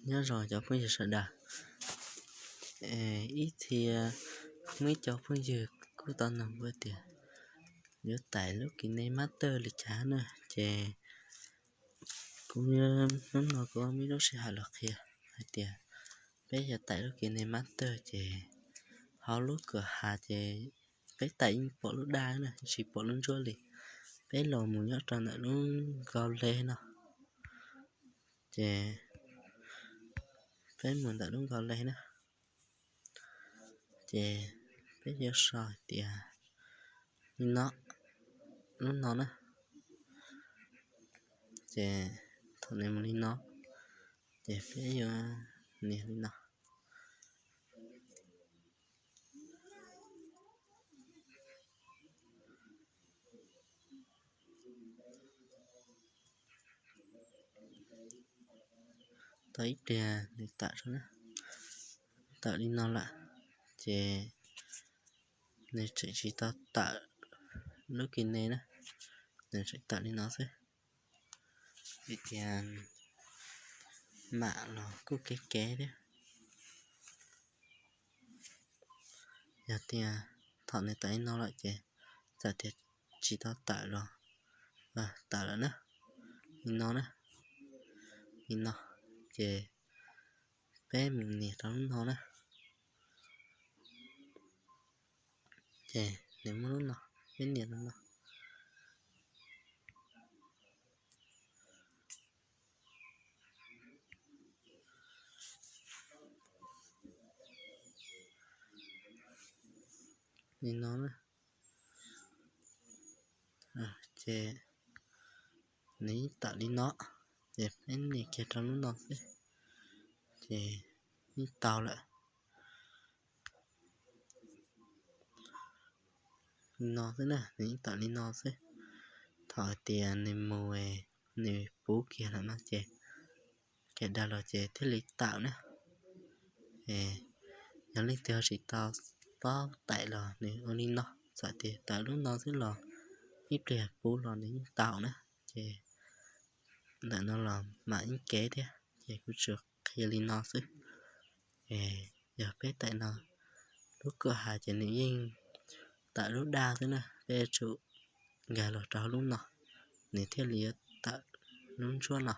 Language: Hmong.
Nyob zoo cov phooj ywg sawv daws, ib txhia muaj ib co phooj ywg kuj tau nug kuv tias yuav tải lub kis nes master li cas na, ces kuv hnub no kuv muaj ib lub sij hawm los qhia hais tias peb yuav tải lub kis nes master ces hauv lub kawm has ces peb tải yeej pom lub daj na, tsis pom lub ntsuab li. Peb los mus nyob rau ntawm lub nkaus le no, ces peb mus ntawm lub nkaus le na, ces peb yuav sau hais tias li no, lub no na, ces thaum nws mus li no, ces peb yuav nias li no. Tau ib pliag nws tawm, tawm li no lawm, ces nws tseem tsis tau tawm lub kis nes na, nws tseem tawm li no xwb. Vim tias mam los kuj kev kev thiab. Yog tias thaum nws tawm li no lawm ces txawm tias tsis tau tawm los, tawm lawm na, li no na, li no, ces peb mus nias rau lub no na. Ces nws muaj lub no, peb nias lub no. Li no na. Ces nws yeej tawm li no, ces peb nias kiag rau lub no xwb, ces yeej tau lawm. Li no xwb na, nws yeej tawm li no xwb. Thaum hais tias nws mus, nws puv kiag lawm no ces, kiag dag los ces thiaj li tawm na. Yog leej twg ho tsis tau paub tải los nws ua li no, txawm tias tawm lub no xwb los ib pliag puv los nws yeej tau na. Ces ntawm no los mam ib kev thiab, ces kuv tsuas qhia li no xwb. Yog peb tải no, lub kawm has ces nws yeej tawm lub daj xwb na, peb yuav tsum nkag los rau lub no, nws thiaj li yuav tawm lub ntsuab no.